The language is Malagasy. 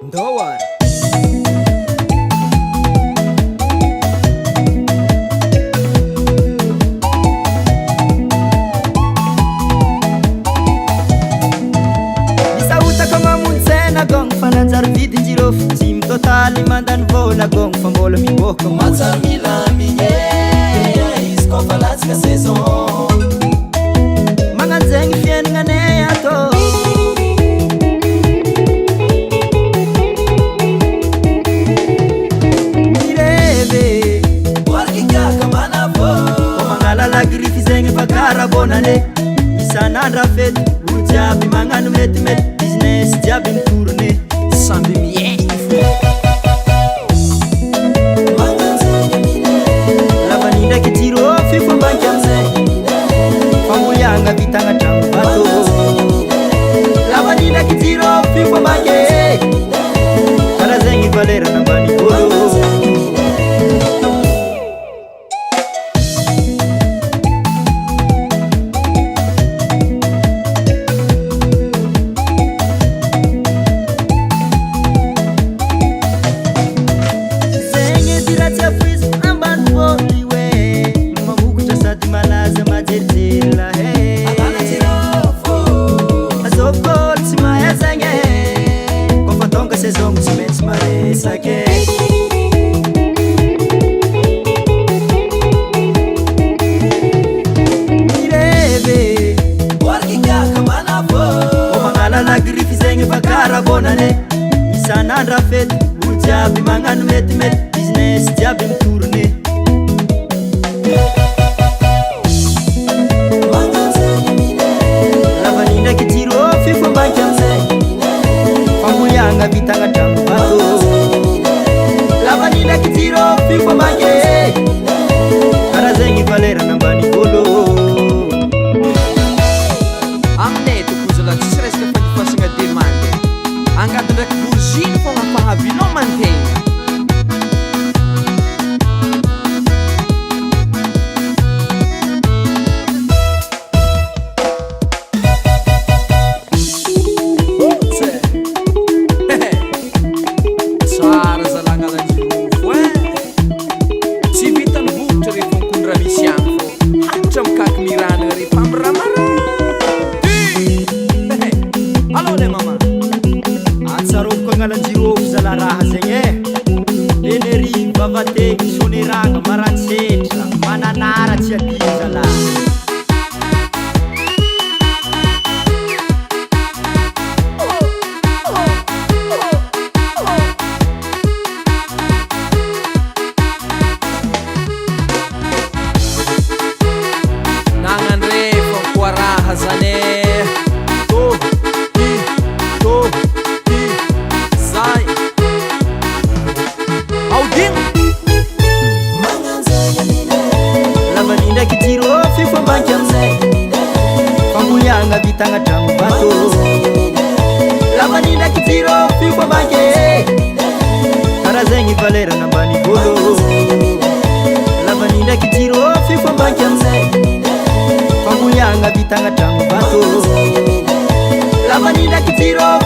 Ndao ary. Misahotaka mamonjy tsena gong fa nanjary vidin-jirofo. Tsy mitotaly mandany vola gong fa mbola miboaka mody. Mahatsiaro milamigny e, izy koa fa latsaka saison. Magnanjegny fiaignananay ato. Mirevy. Boariky kiaka manavô. Ko magnala la griffe zegny fa karaha isan'andro fety, olo jiaby magnano metimety, business jiaby mitourne. Samby miaigny fo. Magnanjegny mine. Lavany ndraiky jirofo io fa mbanky amizay. Famboliagna vitagna tragno vato. Lavany ndraiky jirofo io fa mbanky. Karaha zegny valerana ambany olo. Zegny edy raha tsy afoiziko ambany voly hoe mamokotra sady malaza majerijery lahy. Alana jirofo. Azovy olo tsy mahay zegny e. Koa fa tonga saison tsy maintsy maresaky e. Mirevy. Boariky kiaka manavô. Ko magnala la griffe zegny fa karaha bonane. Isan'andro fety, olo jiaby magnano metimety, business jiaby mitourne. Magnanjegny mine. Lavany ndraiky jirofo io fa mbanky amizay. Famboliagna vitagna tragno vato. Lavany ndraiky jirofo io fa mbanky. Karaha zegny valerana ambany olo. Aminay toko zala tsisy resaka fandifasagna demande. Angady ndraiky bourgine fogna fahaveloman-tegna. Tse. Tsara zalagna lanjirofo e. Tsy vitany vokatra rehefa mikondra misy agny fô hatra mikaky miranana rehefa amy raha marary. Allô le mama. Atsaroviko agnalan-jirofo zala raha zegny e. Benerivo, Vavateky, Soneragna, Maransetra, Mananara tsy adino zala. Nagnandrefa koa raha zany e. To ty to ty zay. Aodigno. Magnanjegny mine. Lavany ndraiky jirofo io fa mbanky amizay. Famboliagna vitagna tragno vato. Lavany ndraiky jirofo io fa mbanky. Karaha zegny valerana ambany olo. Lavany ndraiky jirofo io fa mbanky amizay. Famboliagna vitagna tragno vato. Lavany ndraiky jirofo.